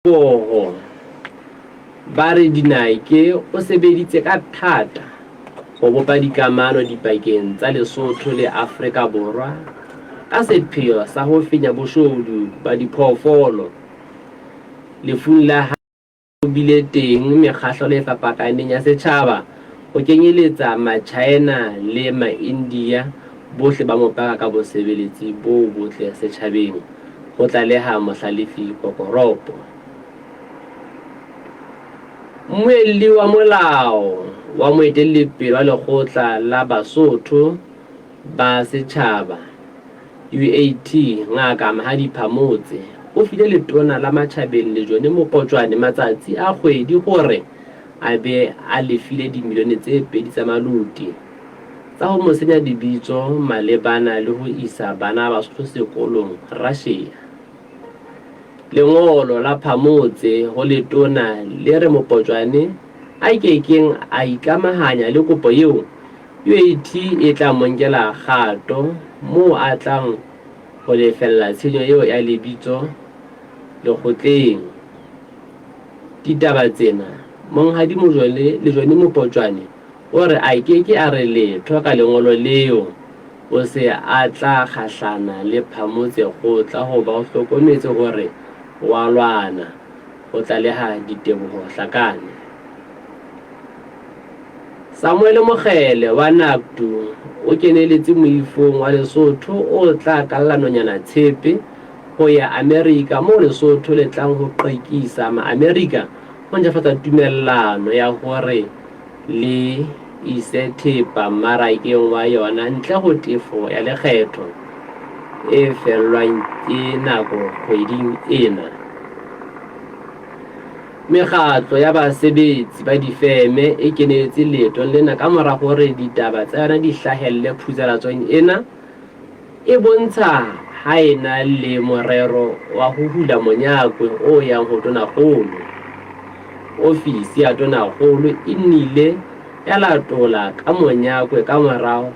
Boho ba re Dinake o sebeditse ka thata ho bopa dikamano dipakeng tsa Lesotho le Afrika Borwa ka sepheo sa ho fenya boshodu ba diphoofolo. Lefung la hae ho bile teng mekgahlelo e fapakaneng ya setjhaba ho kenyeletsa Machaena le Maindia bohle ba mo paka ka bosebeletsi bo botle setjhabeng. Ho tlaleha Mohlalefi Kokoropo. Mmuelli wa molao wa moetellipele wa lekgotla la Basotho ba setjhaba, UAT, Ngaka Mahadi Phamotse, o file letona la Matjhabeng Lejone Mopotjwane matsatsi a kgwedi hore a be a lefile dimilione tse pedi tsa maluti. Tsa ho mo senya lebitso malebana le ho isa bana ba Basotho sekolong Russia. Lengolo la Phamotse ho letona le re Mopotjwane a ke keng a ikamahanya le kopo eo, UAT e tla mo nkela kgato moo a tlang ho lefella tshenyo eo ya lebitso lekgotleng. Ditaba tsena, Monghadi Mojone Lejone Mopotjwane O re a ke ke a re letho ka lengolo leo, o se a tla kgahlana le Phamotse kgotla hoba o hlokometse hore o a lwana, ho tlaleha Diteboho Hlakane. Samuel Mokgele wa NACTU o keneletse moifong wa Lesotho o tla kalla nonyana tshepe ho ya Amerika moo Lesotho le tlang ho qekisa Maamerika ho ntjhafatsa tumellano ya hore le ise thepa mmarakeng wa yona ntle ho tefo ya lekgetho e fellwang ke nako kgweding ena. Mekgatlo ya basebetsi ba difeme e keneletse leetong lena ka mora hore ditaba tsa yona di hlahelle phutsalatsong ena E bontsha ha e na le morero wa ho hula monyakwe o yang ho Tonakgolo. Ofisi ya Tonakgolo e nnile ya latola ka monyakwe ka morao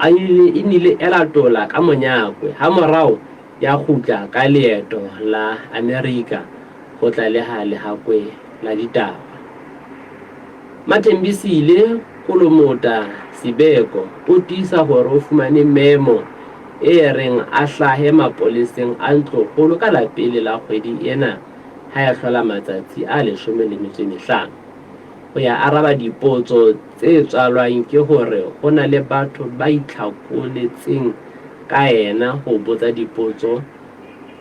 e nnile ya latola ka monyakwe hamorao ya kgutla ka leeto la Amerika ho tlaleha lehakwe la ditaba. Mathembisile Kolomota Sibeko o tiisa hore o fumane memo e reng a hlahe mapoleseng a ntlokgolo ka la pele la kgwedi ena ha e hlola matsatsi a 15 ho ya araba dipotso tse tswalwang ke hore ho na le batho ba itlhakoletseng ka yena ho botsa dipotso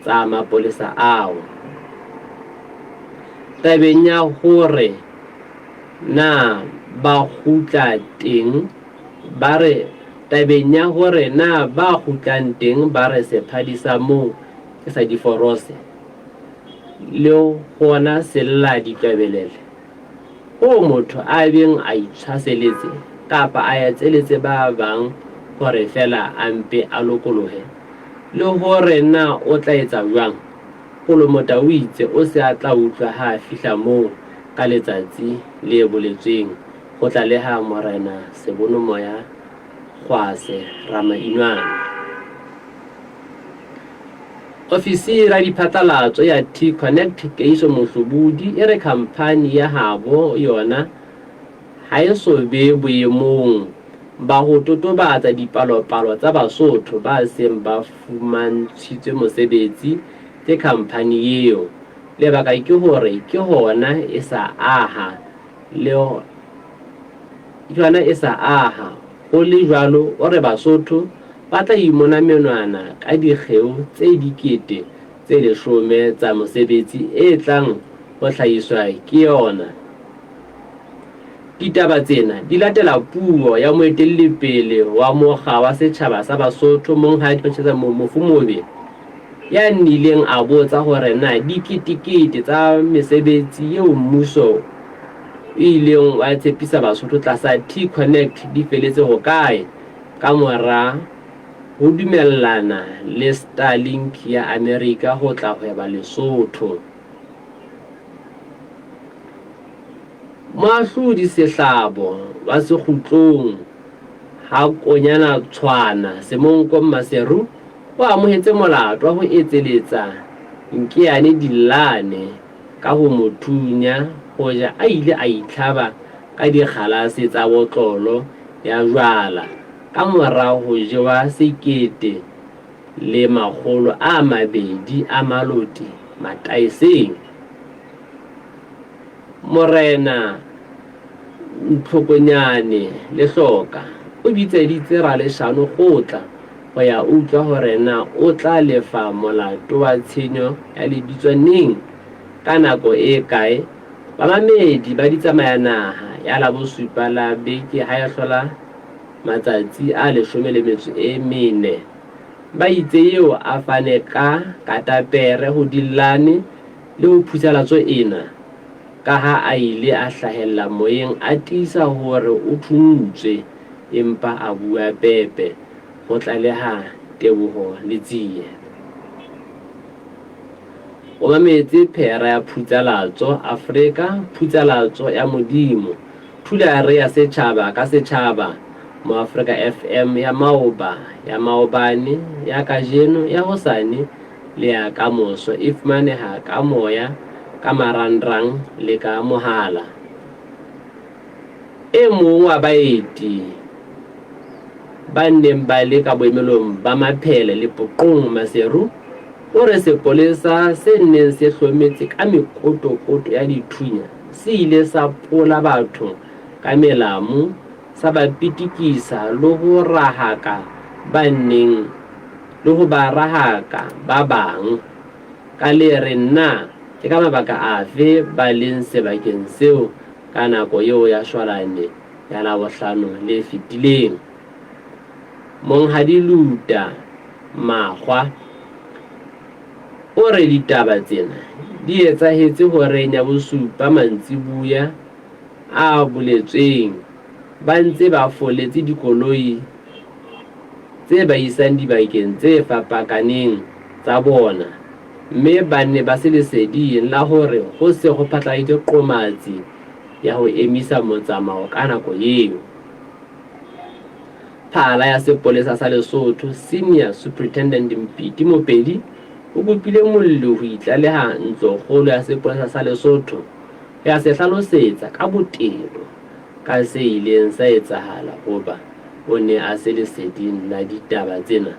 tsa mapolesa ao. Tabeng ya hore na ba kgutla teng ba re Tabeng ya hore na ba kgutlang teng ba re sephadi sa moo ke sa diforose, le gona se lla ditlwebelele, hoo motho a beng a itshwaseletse kapa a etseletse ba bang hore feela a mpe a lokolohe, le hore na o tla etsa jwang, Kolomota o itse o se a tla utlwa ha a fihla moo ka letsatsi le boletsweng, ho tlaleha Morena Sebonomoya Kgwase Ramainwane. Ofisi ya diphatlalatso ya T-Connect Keiso Mohlobodi e re khamphani ya habo yona ha e so be boemong ba ho totobatsa dipalopalo tsa Basotho ba seng ba fumantshitswe mosebetsi ke khamphani eo. Lebaka ke hore ke hona e sa aha le ke hona e sa aha. Ho le jwalo, o re Basotho ba tla imona menwana ka dikgeo tse 10,000 tsa mosebetsi e tlang ho hlahiswa ke yona. Ditaba tsena di latela puo ya moetellipele wa mokga wa setjhaba sa Basotho Monghadi Manchester Mofumobe ya nnileng a botsa hore na diketekete tsa mesebetsi eo mmuso o ileng wa tshepisa Basotho tlasa T-Connect di feletse hokae ka mora ho dumellana le Starlink ya Amerika ho tla hweba Lesotho. Moahlodi Sehlabo wa Sekgutlong ha Konyana Tshwana Semonko Mmaseru o amohetse molato wa ho etseletsa Nkeane Dillane ka ho mo thunya hoja a ile a itlhaba ka dikgalase tsa botlolo ya jwala ka mora ho jewa 1200 a maloti mataeseng. Morena Ntlhokonyane Lehloka o bitseditse Raleshano kgotla ho ya utlwa hore na o tla lefa molato wa tshenyo ya lebitso neng, ka nako e kae. Bamamedi ba ditsamayanaha ya Labosupa la beke ha e hlola matsatsi a 14 ba itse eo a fane ka katapere ho Dillane le ho phusalatso ena, kaha a ile a hlahella moyeng a tiisa hore o thuntswe empa a bua pepe, ho tlaleha Teboho Letsie. O mametse phera ya phutsalatso Afrika, phutsalatso ya Modimo, Thulare ya setjhaba ka setjhaba, Moafrika FM ya maoba, ya maobane, ya kajeno, ya hosane le ya kamoso e fumaneha ka moya, ka marangrang le ka mohala. E mong wa baeti ba neng ba le ka boemelong ba Maphele Lepoqong Maseru o re sepolesa se neng se hlometse ka mekotokoto ya dithunya se ile sa pola batho ka melamu, sa ba pitikisa le ho rahaka ba neng le ho ba rahaka ba bang. Ka le re na ke ka mabaka afe ba leng sebakeng seo ka nako eo ya shwalane ya Labohlano le fetileng? Monghadi Luta Makgwa o re ditaba tsena di etsahetse horeng ya bosupa mantsibuya a boletsweng ba ntse ba foletse dikoloi tse ba isang dibakeng tse fapakaneng tsa bona mme ba ne ba se leseding la hore ho se ho phatlaladitswe qomatsi ya ho emisa motsamao ka nako eo. Phala ya sepolesa sa Lesotho, Senior Superintendent Mpiti Mopeli, o kopile molli ho itlaleha ntlokgolo ya sepolesa sa Lesotho ho ya se hlalosetsa ka botebo ka se ileng sa etsahala hoba o ne a se leseding la ditaba tsena,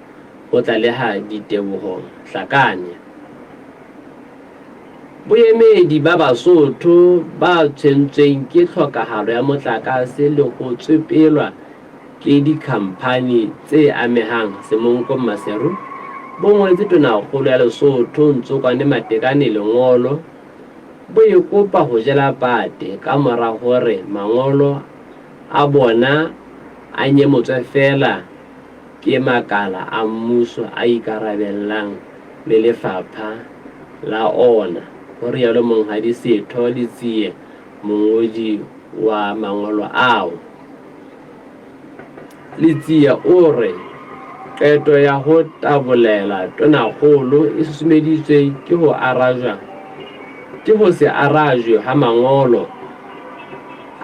ho tlaleha Diteboho Hlakane. Boemedi ba Basotho ba tshwentsweng ke tlhokahalo ya motlakase le ho tswepelwa ke dikhamphani tse amehang Semonkong Maseru bo ngoletse Tonakgolo ya Lesotho Ntsokwane Matekane lengolo bo e kopa ho jela pate ka mora hore mangolo a bona a nyemotswe feela ke makala a mmuso a ikarabellang le lefapha la ona, ho rialo Monghadi Setho Letsie, mongodi wa mangolo ao. Letsie o re qeto ya ho tabolela Tonakgolo e susumeditswe ke ho arajwa ke ho se arajwe ha mangolo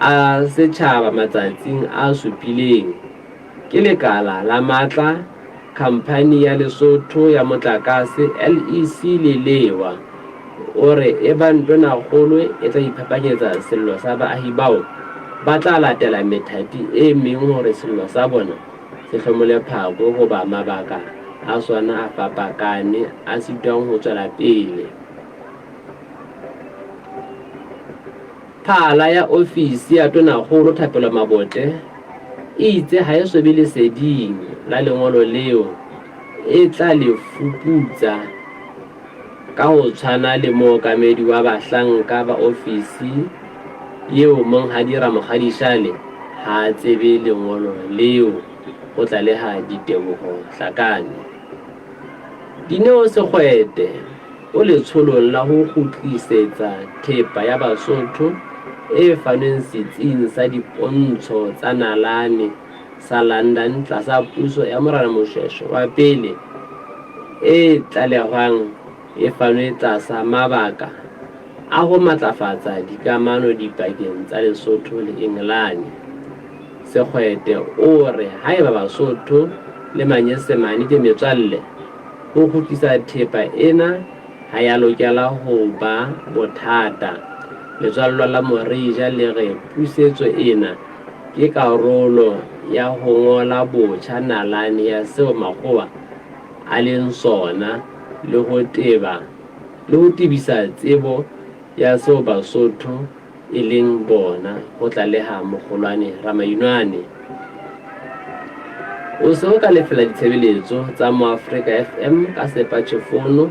a setjhaba matsatsing a supileng ke lekala la matla, Khamphani ya Lesotho ya Motlakase, LEC, le Lewa. O re ebang Tonakgolo e tla iphapanyetsa sello sa baahi bao, ba tla latela methati e meng hore sello sa bona se hlomole phako hoba mabaka a sona a fapakane a sitwang ho tswela pele. Phala ya ofisi ya Tonakgolo Thapelo Mabote e itse ha e so be leseding la lengolo leo e tla le fuputsa ka ho tshwana le mookamedi wa bahlanka ba ofisi eo Monghadi Ramokgadi Shale ha a tsebe lengolo leo, ho tlaleha Diteboho Hlakane. Dineo Sekgwete o letsholong la ho kgutlisetsa thepa ya Basotho e fanweng setsing sa dipontsho tsa nalane sa London tlasa puso ya Morena Moshoeshoe wa pele e tlalehwang e fanwe tlasa mabaka a ho matlafatsa dikamano dipakeng tsa Lesotho le Engelane. Sekgwete o re haeba Basotho le Manyesemane ke metswalle, ho kgutlisa thepa ena ha ya lokela ho ba bothata. Letswallwa la Morija le re pusetso ena ke karolo ya ho ngola botjha nalane ya seo makgowa a leng sona le ho teba le ho tebisa tsebo ya seo Basotho e leng bona, ho tlaleha Mokgolwane Ramainwane. O se o ka lefela ditshebeletso tsa Moafrika FM ka sepatjhefono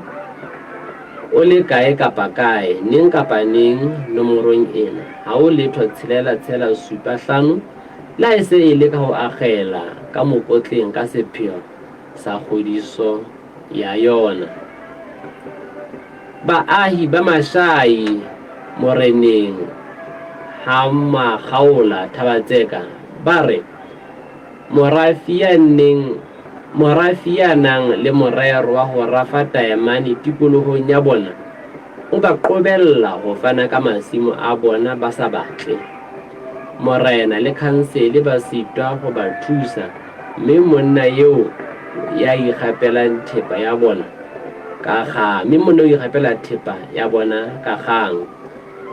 o le kae kapa kae, neng kapa neng nomorong ena, ha o letho tshelela tshela supa hlano, le ha e se e le ka ho akgela ka mokotleng ka sepheo sa kgodiso ya yona. Baahi ba Mashai moreneng ha Makgaola Thabatseka ba re morafi ya neng morafi ya nang le morero wa ho rafa taemane tikolohong ya bona o ba qobella ho fana ka masimo a bona ba sa batle. Morena le khansele ba sitwa ho ba thusa mme monna eo ya ikgapelang thepa ya bona ka kgang, mme monna o ikgapela thepa ya bona ka kgang.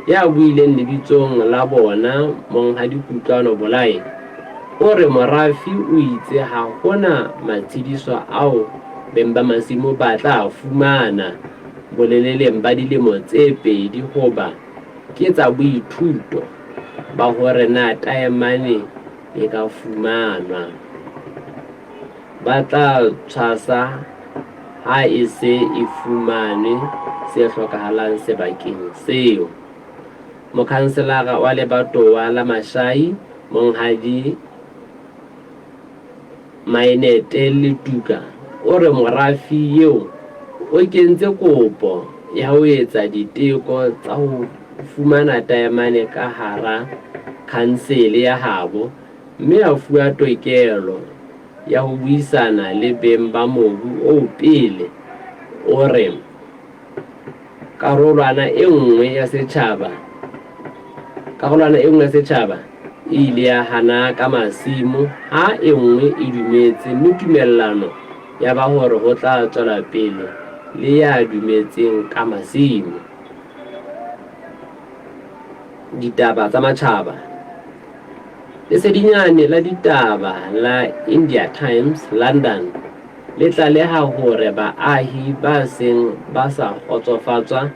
Ya buileng lebitsong la bona, Monghadi Kutlwano Bolae, o re morafi o itse ha hona matshediso ao beng ba masimo ba tla a fumana boleleleng ba dilemo tse pedi hoba ke tsa boithuto ba hore na taemane e ka fumanwa. Ba tla tshwasa ha e se e fumane se hlokahalang sebakeng seo. Mokhanselara wa lebatowa la Mashai, Monghadi Mainete Letuka, o re morafi eo o kentse kopo ya ho etsa diteko tsa ho fumana taemane ka hara khansele ya habo mme a fuwa tokelo ya ho buisana le beng ba mobu oo pele. O re karolwana e nngwe ya setjhaba karolwana e nngwe ya setjhaba e ile ya hana ka masimo ha e nngwe e dumetse mme tumellano ya ba hore ho tla tswela pele le ya dumetseng ka masimo. Ditaba tsa matjhaba. Lesedinyane la ditaba la India Times, London, le tlaleha hore baahi ba seng ba sa kgotsofatswa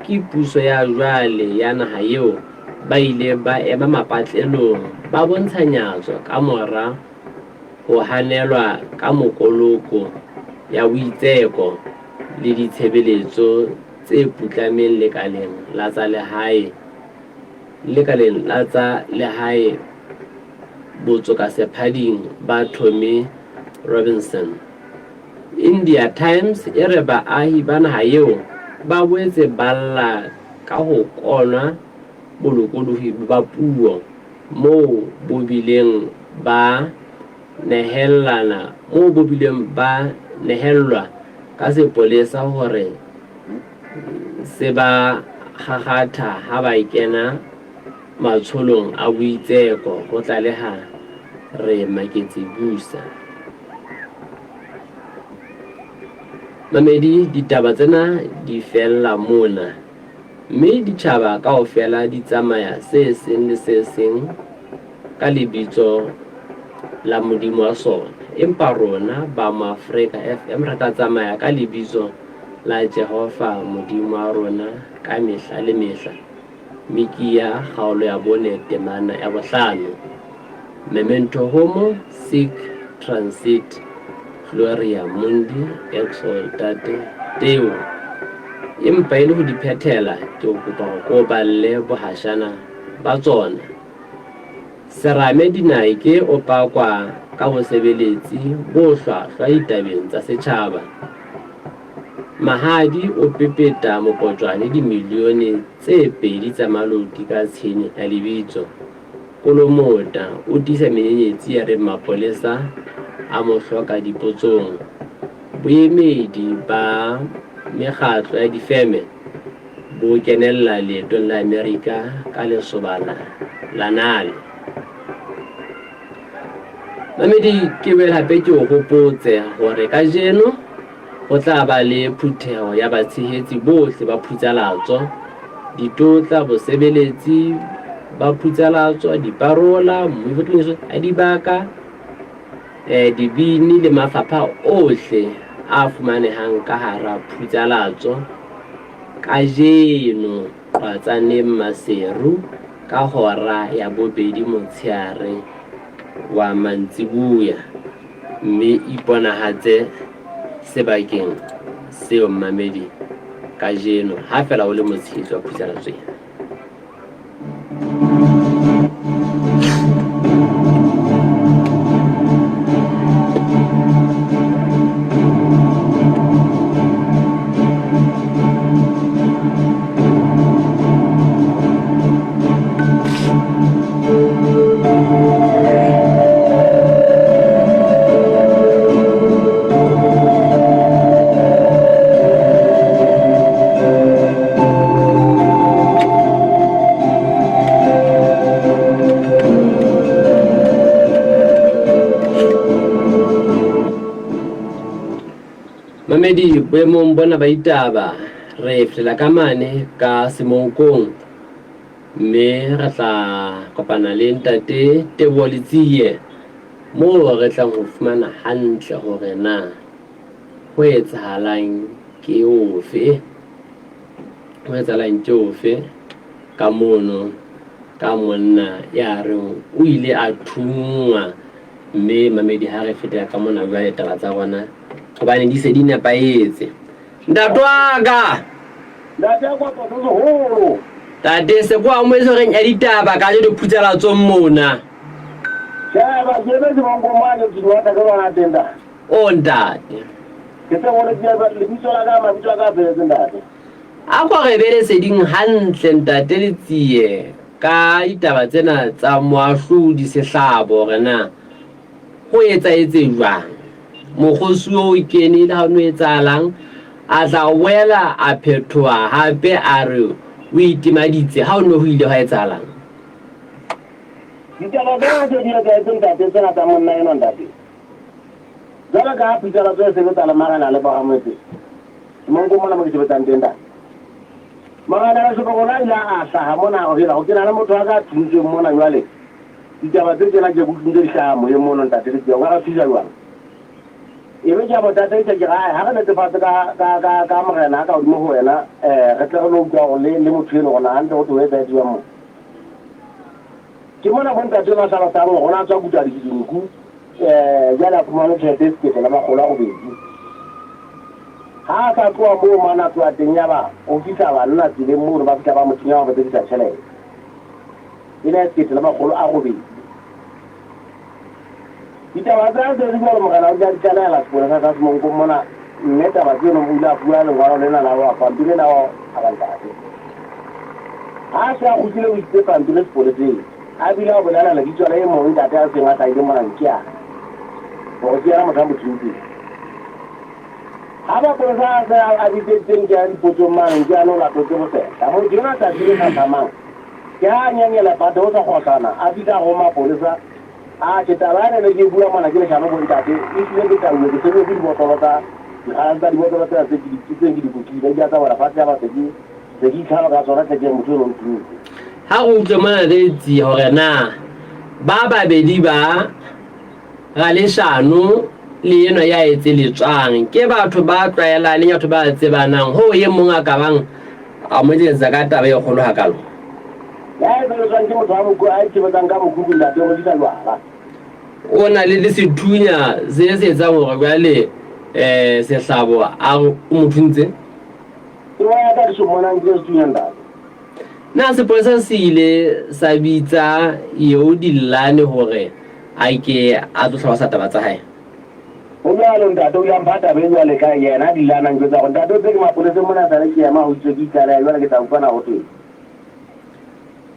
ke puso ya jwale ya naha eo ba ile ba ema mapatlelong ba bontsha nyatso kamora ho hanelwa ka mokoloko ya boitseko le ditshebeletso tse putlameng lekaleng la tsa lehae Lekaleng la tsa lehae botsokasephading ba Tommy Robinson. India Times e re baahi ba naha eo ba boetse ba lla ka ho konwa bolokolohi ba puo moo bo bileng ba nehellana moo bo bileng ba nehellwa ka sepolesa hore se ba kgakgatha ha ba kena matsholong a boitseko, ho tlaleha Re Maketse Busa. Mamedi, ditaba tsena di fella mona, mme ditjhaba kaofela di tsamaya se seng le se seng ka lebitso la modimo wa sona. Empa rona ba Moafrika FM re tla tsamaya ka lebitso la Jehova Modimo wa rona ka mehla le mehla. Mikiya kgaolo ya bone temana ya bohlano. Memento homo sic transit gloria mundi exultate Deo. Empa e le ho di phethela, ke o kopa hore ke o balle bohashana ba tsona. Serame Dinaike o pakwa ka bosebeletsi bo hlwahlwa ditabeng tsa setjhaba. Mahadi o pepeta mopotjwane dimilione tse pedi tsa maloti ka tshenyo ya lebitso. Kolomota o tiisa menyenyetsi ya reng mapolesa a mo hloka dipotsong. Boemedi ba mekgatlo ya difeme bo kenella leetong la Amerika ka lesobana la nale. Mamedi, ke boele hape ke o hopotse hore kajeno Ho tla ba le phutheho ya batshehetsi bohle ba Phutsalatso, ditotla, bosebeletsi ba Phutsalatso, diparola, moifo a dibaka, dibini le mafapha ohle a fumanehang ka hara Phutsalatso kajeno Qwatsaneng Maseru ka hora ya bobedi motsheare wa mantsibuya mme iponahatse sebakeng seo mmamedi kajeno ha fela o le motshehetsi wa Phutsalatso ena. Mamedi boemong bona ba ditaba re fetela ka mane ka Semonkong mme re tla kopana le ntate Teboho Letsie moo re tlang ho fumana hantle hore na ho etsahalang ke ofe ho etsahalang ke ofe ka mono ka monna ya reng o ile a thunngwa mme mamedi ha re fetela ka mona jwale taba tsa rona hobane di se di nepahetse ntate wa ka. Ntate a kopa se seholo. Tate se ko amohetse horeng ya ditaba ka jeno phutsalatsong mona. Sheba ke emetse bonkomane ke di ka bana teng da. O ntate. Ke se gore ke lebitso la ka mabitso a ka feletse ntate. A ko re be leseding hantle ntate Letsie ka ditaba tsena tsa moahlodi Sehlabo hore na ho etsahetse jwang. Mokgosi o kene le ha o etsahalang a tla boela a phethoha hape a re o itemaditse ha o ne ho ile hwa etsahalang. Ditaba tsena tse di etsahetse ntate tsena tsa monna enwa ntate. Jwalo ka ha Phutsalatso e sebetsa le marena le boramotse. Monko mona mo ke sebetsang teng ntate. Marena a Shoko rona ile a hlaha mona a re ho kena le motho a ka thuntsweng mona jwale. Ditaba tse tjena ke utlwile di hlaha moyeng mono ntate le o ka re thusa jwang? E be ke a mo tataisa ke re ha re netefatse ka morena a ka hodimo ho wena re tle re lo utlwa hore le motho eno hore na hantle ho thwe ho etsahetse jwang mo. Ke mona bontate ba hlalosang hore o ne a tswa kuta dinku jwale a fumane tjhelete e sekete le makgolo a robedi. Ha a sa tloha moo mane a tloha teng yaba ho fihla banna tseleng mono ba fihla ba mo thinya ba mo tsekisa tjhelete. E ne sekete le makgolo a robedi. Ditaba tsa tse di jwalo morena o ile a di tlalehela sepolesa sa Semonkong mona mme taba tseno o ile a fuwa lengwalo lena la wa pampiri ena wa ntate. Ha a se a kgutlile o isitse pampiri sepoleseng a bile a bolela lebitso la e mong ntate a seng a hlahile mona Nkiana hore ke yena motho a mo thuntseng. Ha mapolesa a se a bitseditse Nkiana dipotsong mane Nkiana o latotse bosehla. Motho enwa tsatsi le hlahlamang ke ha a nyanyela pate ho sa kgohlana a fihla ho mapolesa atjhe taba yane ne ke bua mona ke leshano bo ntate ehlile ke tauwe ke seuwe ke dibotlolo tsa dikgalase tsa dibotlolo tsena tse ke di tseng ke di kukile di tsa wela fatshe ya ba se ke itlhaba ka tsona tle ke motho eno nthuntse. Ha re utlwe mona re tsie hore na ba babedi ba Raleshano le enwa ya etseletswang ke batho ba tlwaelaneng, batho ba tsebanang hoo e mong a ka bang a mo etsetsa ka taba e kgolo hakalo. Ya etseletswang ke motho a itshebetsang ka mokhukhu ntate o rekisa jwala. O na le sethunya se se etsang hore jwale Sehlabo a re o mo thuntse. Tsebo ya ka ke so mmonang ke sethunya ntate. Na sepolesa se ile sa bitsa eo Dillane hore a ke a tlo hlalosa taba tsa hae? Ho jwalo ntate, o ile a mpha taba e jwale ka yena Dillane a njwetsa hore ntate o tse ke mapoleseng mona sale ke ema ho itswe ke itlaleha jwale ke tla utlwa na ho thweng.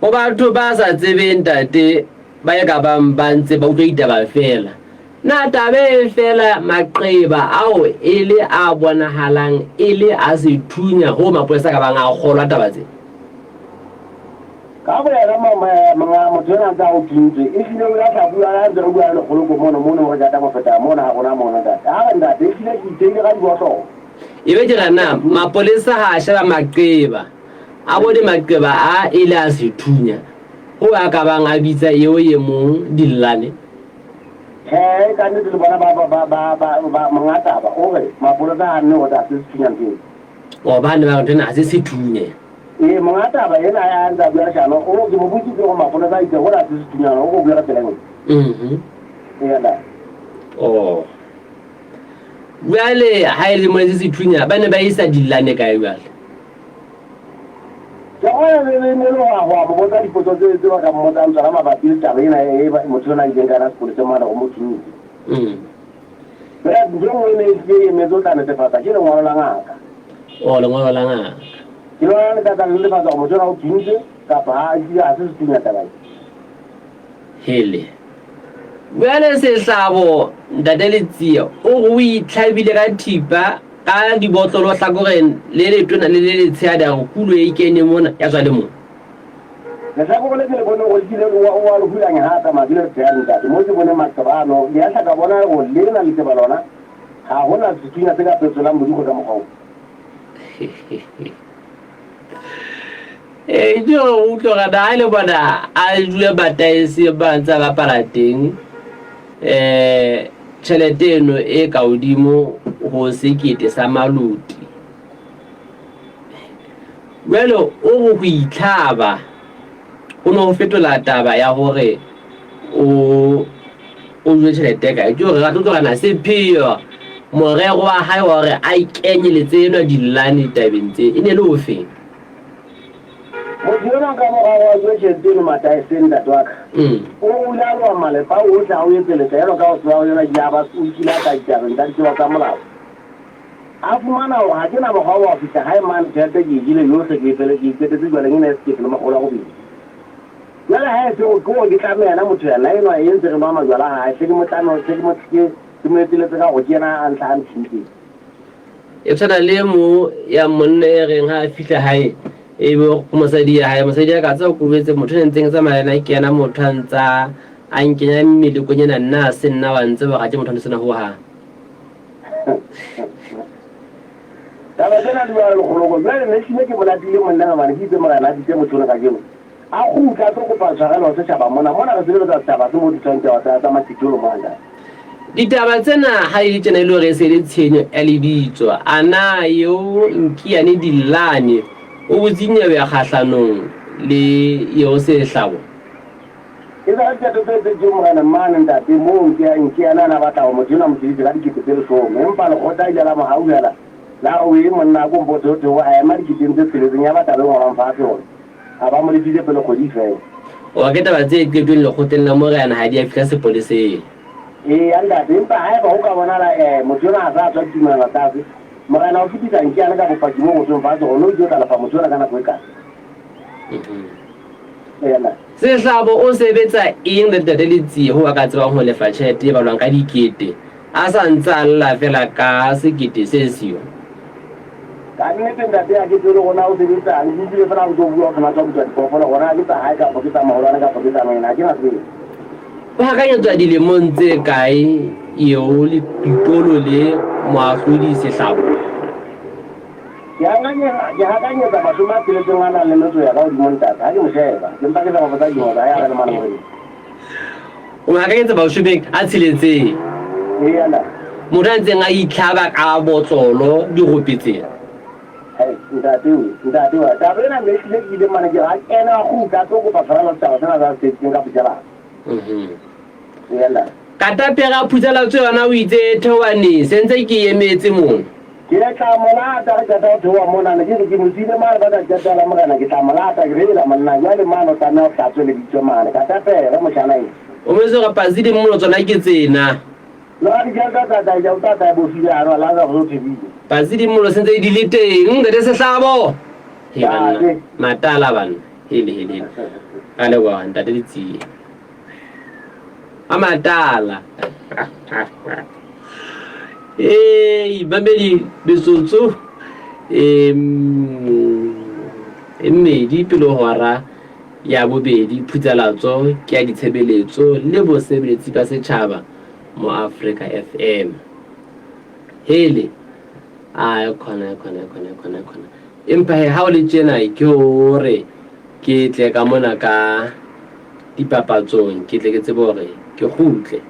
Ho batho ba sa tsebeng ntate ba e ka bang ba ntse ba utlwa ditaba feela. Na taba e feela maqeba ao e le a bonahalang e le a sethunya hoo mapolesa a ka bang a kgolwa taba tse? Ka boyena monga motho enwa ntse a o thuntswe, ehlile o ile a tla bua ha ntse re bua le lekgoloko mono, mono mo re jata mo feta mona ha rona mono ntate. A re ntate, ehlile ke itheile ka dibotlolo. E be ke re na mapolesa ha a sheba maqeba a bone maqeba a e le a sethunya ho a ka bang a bitsa eo e mong dillane. Tjhe, ka nnete le bona ba ba ba ba ba ba monga taba o re mapolesa ha nne hore ha se sethunya ntho eno. O ba ne ba re ntho ena ha se sethunya. Ee, monga taba ena ya ntse a bua leshano o ke mo botsitse gore mapolesa a itse gore ha se sethunya o go bua ka tsela e nngwe. Mhm. Ee, ntate. Oh. Jwale ha e le mo se sethunya ba ne ba isa dillane kae jwale? Ke gona le le ne le go a mo botsa dipotso tse tse ba ka mmotsang tsona mabapi le taba ena e motho yona a ileng ka yona sepoleseng mane go mo thuntse. Fela ntho e nngwe e ne e tlile e emetse o tla netefatsa ke lengwalo la ngaka. Oh, lengwalo la ngaka. Ke lona le tla tla le netefatsa gore motho yona o thuntse kapa ha a kile ha se sethunya taba e. Hele. Bjale Sehlabo, Ntate Letsie, o re o itlhabile ka thipa ka dibotlolo hlakoreng le letona le le letshehadi a re kulo e kene mona ya tswa le mona. Lehlakore le ke le boneng gore kile o wa le hulanya ha a tsamaya ke le letshehadi ntate. Mo ke boneng maqeba ano, ke a hla ka bona gore lena leqeba lona ga go na sethunya se ka petsolang bodikgwe ka mokgwa o. Ee, ke gore o utlwe gore na le bona a dule bataese ba ntse a bapala teng um tšhelete eno e ka godimo go sekete sa maloti jalo o go go itlhaba go ne go fetola taba ya gore o o jwe tšhelete kae ke gore ra tlo tlogana sepheo morero wa hae wa gore a ikenyeletse enwa dillane tabeng tse e ne le ofeng. Motho enwa ka mora wa jwe tjhelete eno mataeseng ntate wa ka. O re o ile a loha malepa ohle a o etseletsa jwalo ka ho tseba ho yona ke a ba o kile a tla ditabeng tsa ditsebo tsa molao. A fumana hore ha ke na mokgwa wa ho fihla hae mane tjhelete ke e jele yohle ke e fele ke e qetetse jwaleng e ne e sekete le makgolo a robedi. Jwale ha e se hore ke hore ke tlame yena motho yena enwa e ntse re nwa majwala a hae hle ke mo tlame hle ke mo ke mo eteletse ka hore ke yena a ntlha a nthuntseng. E tshwana le mo ya monna e reng ha a fihla hae e be go mosadi ya hae mosadi ya ka tsa o kobetse motho ne ntseng tsamaya le yena ke yena motho a ntsa a nkenya melekong ena nna a se nna wa ntse ba ga ke motho a sena ho hang. Taba tsena di jwalo lekgoloko jwale ne hlile ke mo latile monna hobane ke itse morena a bitse motho ona kajeno a kgutla a tlo kopa tshwarelo ho setjhaba mona mona re sebeletsa setjhaba se mo thusang taba tsa tsa mathitolo mona ntate. Ditaba tsena ha e le tjena e le hore e se e le tshenyo ya lebitso, a na eo Nkiane Dillane o butse nyewe kgahlanong le eo Sehlabo? E sa le qeto tse tse Morena mane ntate moo Nkiane a na batla hore motho enwa a mo sebetse ka dikete tse leshome empa lekgotla ile la mo hauhela la re wee monna a ko mpotse ho theoha a ema diketeng tse tsheletseng ya ba taba e ngolwang fatshe hore a ba mo lefile pele kgwedi e fela. Oa ke taba tse qetweng lekgotleng la Morena ha di a fihla sepoleseng. Eya ntate, empa haeba ho ka bonahala motho enwa a sa tswa ditumellano tlase, Morena o fetisa Nkiane ka bopaki bo ngotsweng fatshe hore no itse o tla lefa motho enwa ka nako e kae. Eya ntate. Sehlabo o sebetsa eng le Ntate Letsie hoo a ka tsebang ho lefa tjhelete e balwang ka dikete a sa ntse a lla feela ka sekete se siyo? Ka nnete ntate ha ke tsebe hore na o sebetsang, ke utlwile feela ha o ntso bua hore na tswa butswa diphoofolo hore na ke tsa hae kapa ke tsa maholwane kapa ke tsa moena, ha ke na tsebo. Ho hakanyetswa dilemong tse kae eo Letolo le Moahlodi Sehlabo? Ke hakanyetsa 60 a nang le metso ya ka hodimo ntate, ha ke mo sheba, ke mpa ke sa mo botsa dilemo tsa hae ha re le mane moreneng. O mo hakanyetsa mashomeng a tsheletseng. Eya ntate. Motho a ntseng a itlhaba ka botlolo dirope tsena. Hei, ntate we, ntate we, taba ena ne ehlile ke ile mane ke re a kene a kgutla a tlo kopa tshwarelo setjhaba sena sa se setseng ka phutshelana. Eya ntate. Katapere a phutshelatswe yona o itse theoha neng, se ntse ke emetse mona. Ke tla mo lata re qeta ho theoha mona, ne ke re ke mo siile mane ba ka qeta la morena, ke tla mo lata, ke re hela monna jwale mane o tlameha o hlatswe lebitso mane, katapere moshana ena. O boletse hore patsi di molo tsona ke tsena. Le ha ditjhelete tsa tla ja, o tla tla bofile a rwala a sa go thebile. Patsi di molo sentse di le teng, ntate Sehlabo. He banna, matala banna. Hele hele hele. Ra leboha ntate Letsie. A matala. Ee, mamedi metsotso e mmedi pele hora ya bobedi phutsalatso ke ya ditshebeletso le bosebeletsi ba setjhaba mo Afrika FM. Hele. A khona khona khona khona khona. Empa he ha o le tjena ke hore ke tle ka mona ka dipapatsong ke tle ke tsebe hore ke kgutle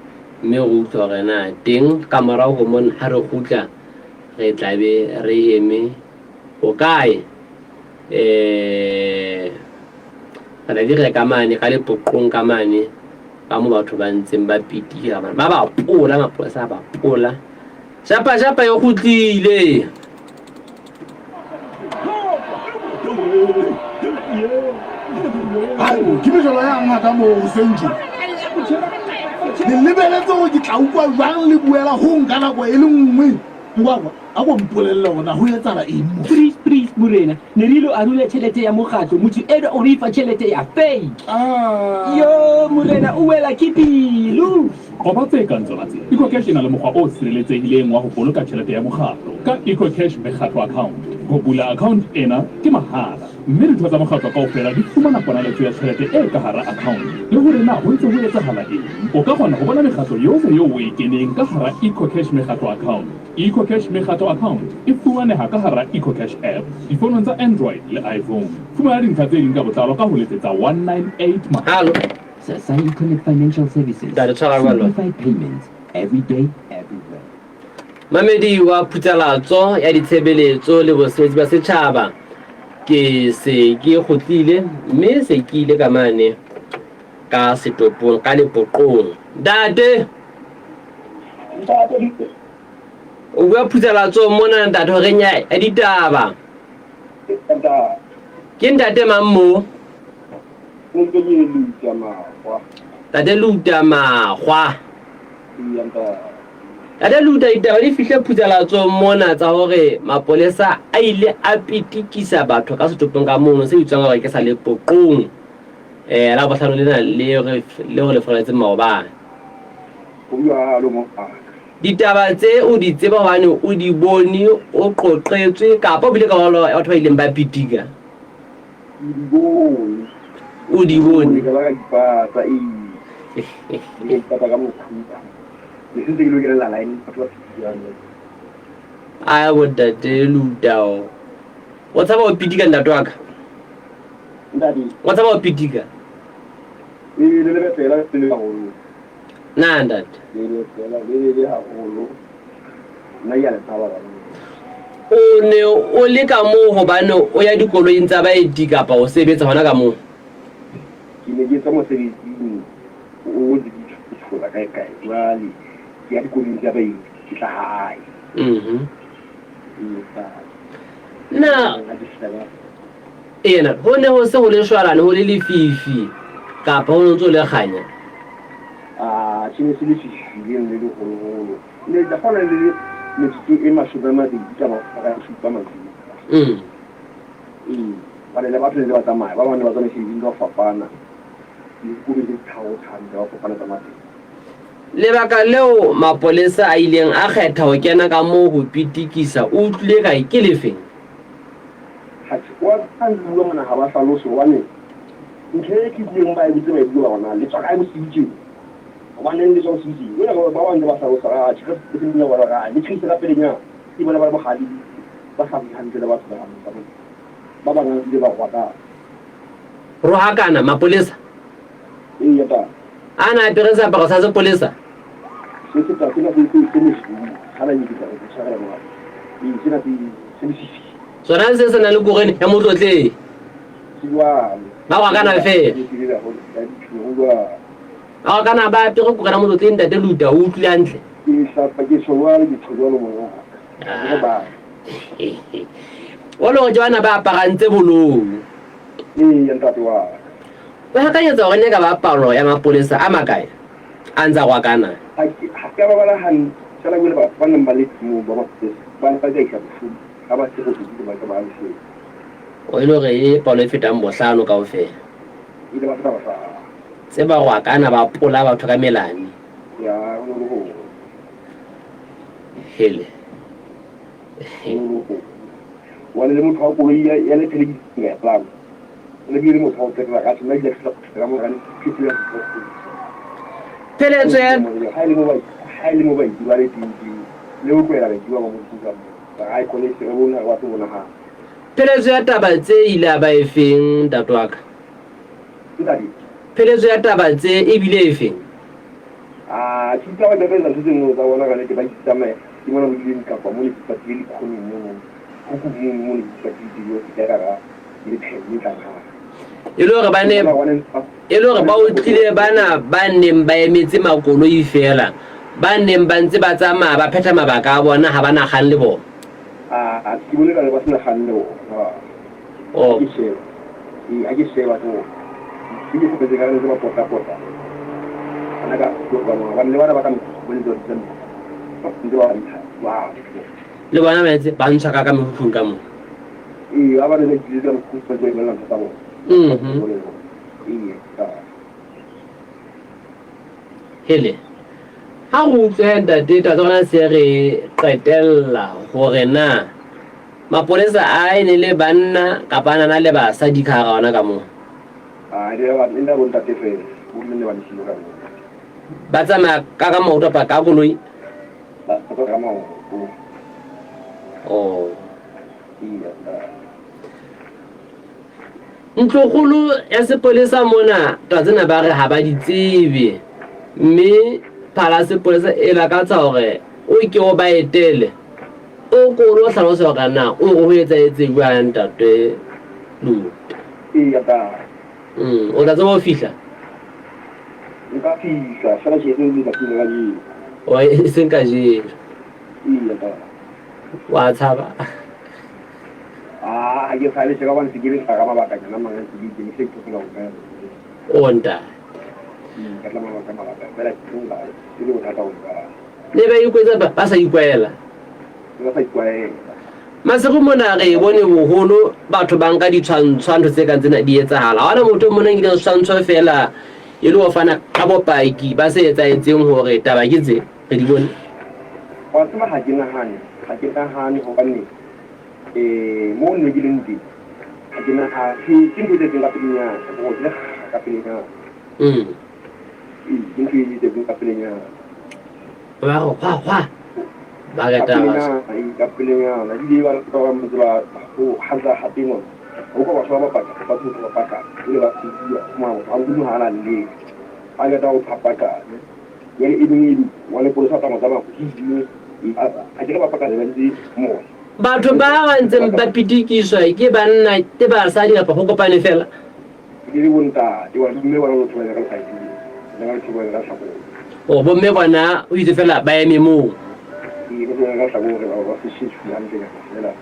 mme re utlwe hore na teng ka morao ho mona ha re kgutla re tla be re eme hokae. Eh re ne di reka mane ka lepoqong ka mane ka mo batho ba ntseng ba pitika ba ba pola mapolesa a ba pola. Shapa shapa e kgutlile. Ke mejolo ya ngaka moo hoseng tje. Le lebeletse hore ke tla utlwa jwang le buela ho nka nako e le nngwe. Nkwakwa, a ko mpolelle hore na ho etsahala eng mo. Please, please, morena, ne re ilo arula tjhelete ya mokgatlo, motho enwa o re fa tjhelete ya fake. Yo, morena, o wela ke pelo. Qoba tse kang tsona tse. EcoCash e na le mokgwa o sireletsehileng wa ho boloka tjhelete ya mokgatlo ka EcoCash Mekgatlo Account. Ho bula account ena ke mahala mme ditho tsa mokgatlo kaofela di fumana ponaletso ya tjhelete e ka hara account le hore na ho ntse ho etsahala eng. O ka kgona ho bona mekgatlo yohle eo o e keneng ka hara EcoCash Mekgatlo Account. EcoCash Mekgatlo Account e fumaneha ka hara EcoCash app difounong tsa Android le iPhone. Fumana dintlha tse ding ka botlalo ka ho letsetsa 198 mahala. Halo. Sasai Connect Financial Services. Ntate, tshwara jwalo. Simplified payments every day, everywhere. Mamedi wa phutsalatso ya ditshebeletso le bosebetsi ba setjhaba ke se ke kgutlile mme se ke ile ka mane ka setopong ka lepoqong. Ntate, o bua phutsalatso mona ntate horeng ya ya ditaba. Ke ntate mang mo? Tate Luta Makgwa. Tate Luta, ditaba di fihle phutsalatsong mona tsa hore mapolesa a ile a pitikisa batho ka setopong ka mono se bitswang hore ke sa Lepoqong eh la bohlano lena le re le re le foletse maobane. Ditaba tse o di tseba hobane o di bone, o qoqetswe kapa o bile karolo ya batho ba ileng ba pitika? Ke di bone. O di bone. Ka ba ka ipata, ee. Ke ipata ka mokhukhu. Ke sentse ke lo kenela line batho ba pitikang. A bontate Luta o. O tshaba ho pitika ntate wa ka? Ntate. O tshaba ho pitika? Ee, le lebe fela le haholo. Na ntate? Le le fela le le haholo. Nna ke a le tshaba bana. O ne o le ka moo hobane o ya dikoloing tsa baeti kapa o sebetsa hona ka moo? Ke ne ke tswa mosebetsing o ntse ke tshola kae kae jwale ke ya dikoloing tsa baeti ke tla hae. Mhm. Ee, Na ena ho ne ho se ho le shwalane ho le lefifi kapa ho ne ntse ho le kganya? Ah, se ne se le fifi le le leholoholo. Ne tla kgona le metsotso e 20 ka hora ya bosupa mantsiboya. Ee, hobane le batho ne ba tsamaya, ba bang ne ba tswa mesebetsing ka ho fapana, le dikoloi tse tharo tlhano ka ho fapana tsa mateng. Lebaka leo mapolesa a ileng a kgetha ho kena ka moo ho pitikisa o utlwile kae ke lefeng? Atjhe, wa tseba le bua mona ha ba hlalose hobane ntho e ke utlwileng ba e botse ba e bua hore na le tswa kae bosiu tjena. Hobaneng le tswa bosiu tjena? Jwale ba bang ntse ba hlalosa hore atjhe re se re bona hore le tjhaise ka pelenyana. Ke bona ba le bohale ba sa bue hantle le batho ba bang. Ba bang ebile ba rohakana. Rohakana, mapolesa? Eya tata. A na apere seaparo sa sepolesa? Se se tla sena se se se mosweu. Hala ke tla go tshwarela mo. Ee, sena se se lefifi. Sona se se nang le korene ya motlotleng. Se jwalo. Ba rohakana feela. Ba rohakana ba apere korene ya motlotleng ntate Luta o utlwile hantle. Ke hlapa ke tjho jwalo ke tjho jwalo mongaka. Ke ba. O le hore ke bana ba aparang tse bolou. Ee, ntate wa ka. O hakanyetsa hore ne ka ba palo ya mapolesa a makae a ntse a rwakana? Ha ke ha ke a ba bala hantle, feela jwale batho ba neng ba le moo ba mapolesa ba ne ba ka isa bohloko ha ba se robedi ba ka ba leshome. O e le hore e palo e fetang bohlano kaofela. E ile ba feta bohlano. Tse ba rwakana ba pola batho ka melane. Ya, ho ne ho le hong. Hele. Ho ne ho le hong. Hobane le motho wa koloi ya ya le thelekisi ka ya palama. O ne bile le motho wa ho qetela ka nna ile ka fihla ka mora ke ya Pheletso ya ha e le mo ba ha e le mo ba ba le teng teng le ho tlohela baeti ba ba mo ka mo. Ai college re bone re batho bona ha. Pheletso ya taba tse ile ya ba efeng ntate wa ka? Ntate. Pheletso ya taba tse e bile efeng? Ah, ke utlwa ba bebetsa ntho tse nngwe tsa bona ka nnete ba itsamaya. Ke mona mo dileng kapa mo ne ke patile dikhoneng mono. Ho kubu mono mo ne ke patile dijo ke ka ra le phele tla ha. E le hore ba ne e le hore ba otlile bana ba neng ba emetse makoloi feela, ba neng ba ntse ba tsamaya ba phetha mabaka a bona ha ba na kgang le bona. Ah, ke bone ka ba sena kgang le bona. Oh. Ke sheba. Ee, ha ke sheba ke ke ke sebetse ka ntse ba pota pota. Ana ka go ba bona le bana ba ka mekhukhung ba ntse ba bitsa ntse ba ntsha. Wow. Le bona ba ntse ba ntsha ka ka mekhukhung ka moo. Ee, ba ba ne ba tlile ka mekhukhung ba ntse ba ntho tsa bona. Ee. Hele. Ha re utlwe ntate taba tsa rona se re qetella hore na mapolesa a e ne le banna kapa a na na le basadi ka hara ona ka moo. Ah, e ne bo ntate fela, bomme ne ba le siyo ka moo. Ba tsamaya ka ka maoto kapa ka koloi? Ba tsamaya ka maoto. Oh. Iya. Ntlokgolo ya sepolesa mona taba tsena ba re ha ba di tsebe mme phala ya sepolesa e lakatsa hore o ke o ba etele o ko o lo hlalosa hore na o re ho etsahetse jwang ntate Luta. Eya ta. O tla tseba ho fihla? Nka fihla fela ke etseng letsatsing la kajeno. O e seng kajeno. Eya ta. Wa tshaba? Ah, ha ke tshabe tje ka hobane se ke le ka mabakanyana a mang a ntse ke ikemise ke hopola ho ka. O ntate. Ka tla mabaka mabaka fela ke nka e le bothata ho nka. Ne ba ikwetsa ba ba sa ikwaela. Ba sa ikwaela. Masigo mona re bone boholo batho ba nka ditshwantsho ntho tse kang tsena di etsahala. Ha hona motho o mona nkileng setshwantsho fela e le ho fana ka bopaki ba se etsahetseng hore taba ke tse re di bone. Wa tseba ha ke nahane, ha ke nahane hobane eh mo nne ke leng teng ha ke na ke ke ntho e tletseng ka pelenyana ke go le ka pelenyana. Ee, ke ntho e tletseng ka pelenyana. Ba re hwa hwa ba Ka reta pelenyana, ee, ka pelenyana. Ebile ba ba bang ntse ba ho hatla hape ngwana. Ho kwa batho ba bapaka, ba tsoho ba paka, jwale ba bua, fumana motho a modimo ha a na le a qeta ho phapaka. Jwale e beng e wa lepolesa a tsamaya tsamaya hodimo, a ke re ba paka ba ntse moya. Batho ba ba ntseng ba pitikiswa ke banna ke basadi kapa ho kopane fela? E le bontate, wa bomme bona motho ba ka lesaeteng, ba ka letho ba ka hlakore. O bomme bona o itse fela ba eme moo. Ee, ba ka hlakore ba ba se sheshu hantle nyana fela.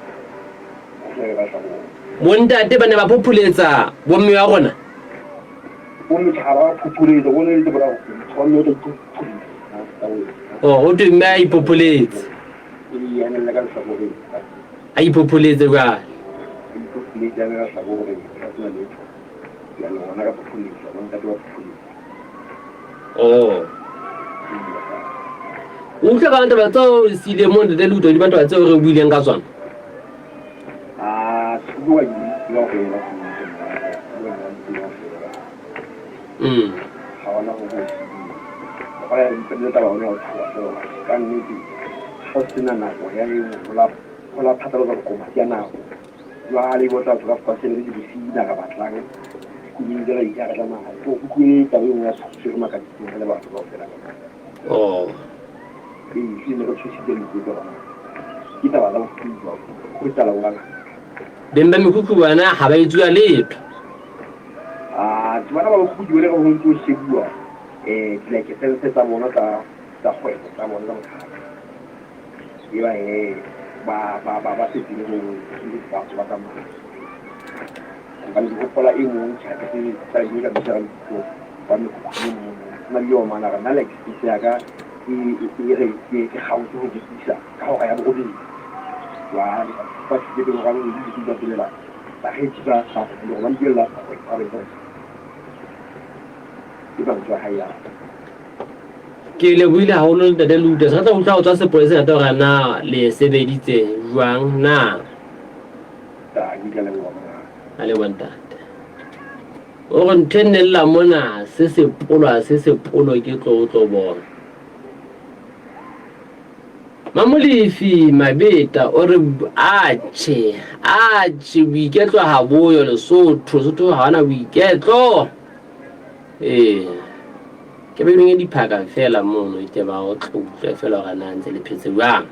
Ba ka hlakore. Bontate ba ne ba phopholetsa bomme ba rona. Bomme cha ba phopholetsa, bone le bona ba mme o tla iphopholetsa. Oh, ho thwe mme a iphopholetse. Ee, a nella ka lehlakoreng. A iphopholetse jwale. A iphopholetse a nella lehlakoreng, a sena letho. Jwale ngwana ka phopholetsa, bontate ba phopholetsa. Oh. O utlwa ka taba tseo re siileng mo ntate Luto di taba tseo re buileng ka tsona. Ah, se bua di kaofela. Ha ona ho ho ba ya mpelle taba hona ho tshoha fela ka nnete ho sena nako ya eng ho la ho la phatlalatsa bokoma ya nako jwale bo tla tswa ka sebetse bosiu na ka batlang dikoloi tsela di ka tsamaya ke utlwe taba e nngwe ya tshwere makaditseng re le batho kaofela ka Oh. Ee, ke ne re tshositse maikutlo a rona ke taba tsa bokhukhu ho etsahala ho bangata. Beng ba mekhukhu bona ha ba etsuwa letho. Ah, ke bona ba bokhukhu ke bone ho ntse ho shebuwa eh dilakesense tsa bona tsa tsa kgwebo tsa bona tsa mokgatlo. E ba he ba ba ba ba setse le ho batho ba tsamaya. Hobane ke hopola e mong tjhe ha ke tsebe tsa ile ka bitsa lebitso wa mekhukhu e mong. Na le yona mara nna license ya ka e e re ke ke kgaotse ho rekisa ka hora ya borobedi. Jwale ba fihlile pele hora ya borobedi ke utlwa pele bakgethi ba ba hore ba nkella ba ke mantswe a hae ao. Ke lebohile haholo ntate Luta. Re tla utlwa ho tswa sepoleseng ntate hore na le sebeditse jwang na. A leboha ntate. O re ntho e nne lla mona se sepolo ha se sepolo ke tlo o tlo bona. Mamolefi Mabeta o re atjhe, atjhe boiketlo ha boyo Lesotho, Lesotho ha ona boiketlo. Ee, ke ba ileng diphaka fela mono ke ba o tlo utlwe fela hore na ntse le phetse jwang.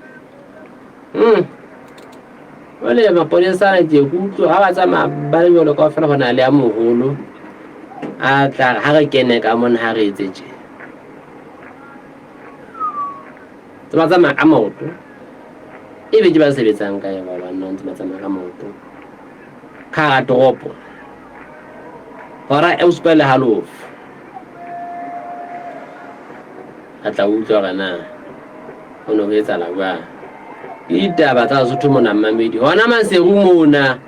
Jwale mapolesa ana ke ke utlwe ha ba tsamaya ba le jwalo kaofela ho na le a moholo a tla ha re kene ka mona ha re etse tje. Tse ba tsamaya ka maoto ebe ke ba sebetsang kae ba banna ntse ba tsamaya ka maoto ka hara toropo hora e bosupa le halofo re tla utlwa hore na ho ne ho etsahala jwang ke ditaba tsa Basotho mona mmamedi hona Maseru mona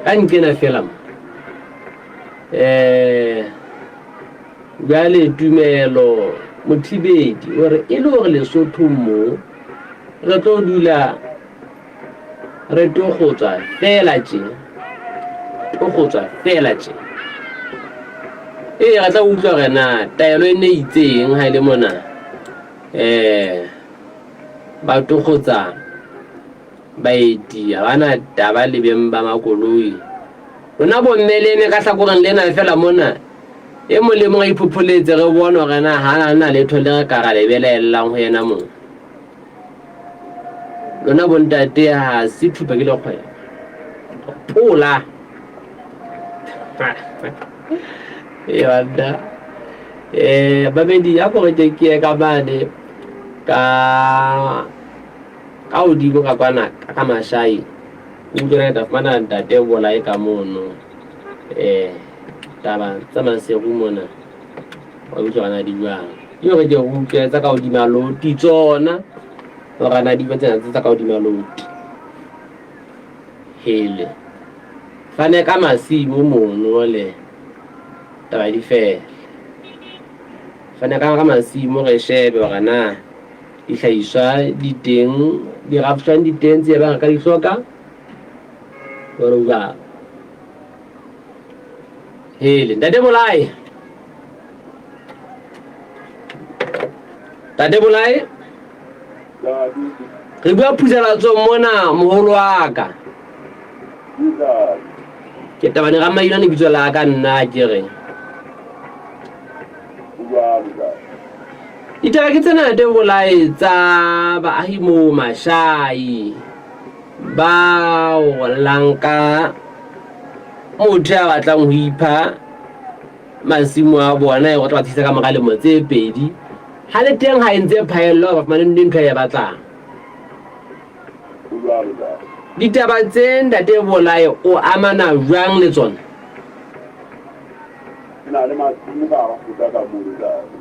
ka nqena fela mo um Bjale Tumelo Mothibedi o re e le gore Lesotho mo re tlo dula re togotswa fela tše, togotswa fela tše. Ee, re tla utlwa gore na taelo e ne itseng ha e le mona um ba togotsa baeti ha ba na taba le beng ba makoloi. Lona bomme le eme ka hlakoreng lena fela mona E mong le mong a iphopholetse re bone hore na ha a na letho le re ka ra le belaellang ho yena mong. Lona bontate ha se thupa ke lekgwebo. Pola. E banna. Eh babedi ya ko re ke ke ye ka mane ka ka hodimo ka kwana ka mashai. Utlwe na ke tla fumana ntate bolae ka mono. Eh taba tsa Maseru mona wa utlwa na di jwang ke hore ke utlwe tsa ka hodima loti tsona hore na di tsena tsa ka hodima loti hele fane ka masimo mono le taba di fele fane ka masimo re shebe hore na dihlahiswa di teng dirafshwang di teng tse bang ka di hloka jwalo jwalo. Hele, Ntate Bolae. Ntate Bolae. Re bua phusalatsong mona moholo wa ka. Ke tabane ga maina lebitso la ka nna ke re. Ditaba ke tsena Ntate Bolae tsa baahi moo Mashai. Ba llang ka motho ya batlang ho ipha masimo a bona e go tla ba thusa ka mora lemo tse pedi ha le teng ha e ntse phaello ba fumane ntho e batlang. Ditaba tse ntate Bolae o amana jwang le tsona? Ke na le masimo ka hara thota ka mono ntate.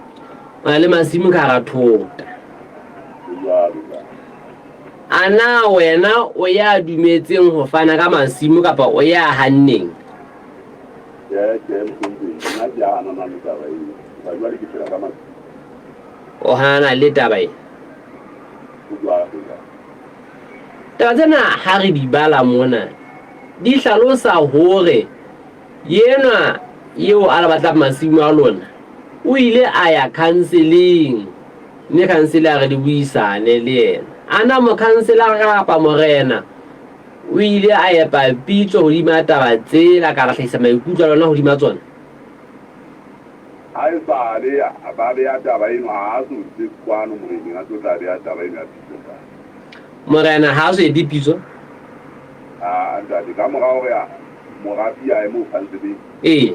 O na le masimo ka hara thota. Jwalo ntate. A na wena o ya dumetseng ho fana ka masimo kapa o ya hanneng? Tjhe, tjhe, mohlomphehi, nna ke ya hananang le taba eo, hoba jwale ke phela ka masimo. O hanana le taba e? Ho jwalo, ntate. Taba tsena ha re di bala mona, di hlalosa hore yenwa eo a le batlang masimo a lona, o ile a ya khanseleng. Mme khansele a re le buisane le yena. A na mokhanselara kapa morena o ile a epa pitso hodima taba tsela ka ra hlahisa maikutlo a lona hodima tsona? Ha esale ba beha taba eno, ha a so tle kwano moreneng a tlo tla beha taba eno ya pitso ntate. Morena ha a so epe pitso? Aa ntate, ka mora hore morapi a ye moo khanseleng. Ee.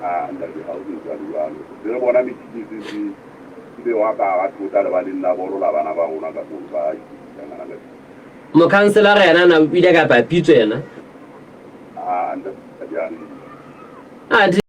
Aa ntate, ha ho so etsahale jwalo. Se re bona metjhini e sentse e bewa ka hara thota lebaleng la bolo la bana ba rona ka mono ba ikwetlisa ka teng. Mokhanselara yena na o ile kapa pitso yena? Aa ntate, ha ke a re. Athe.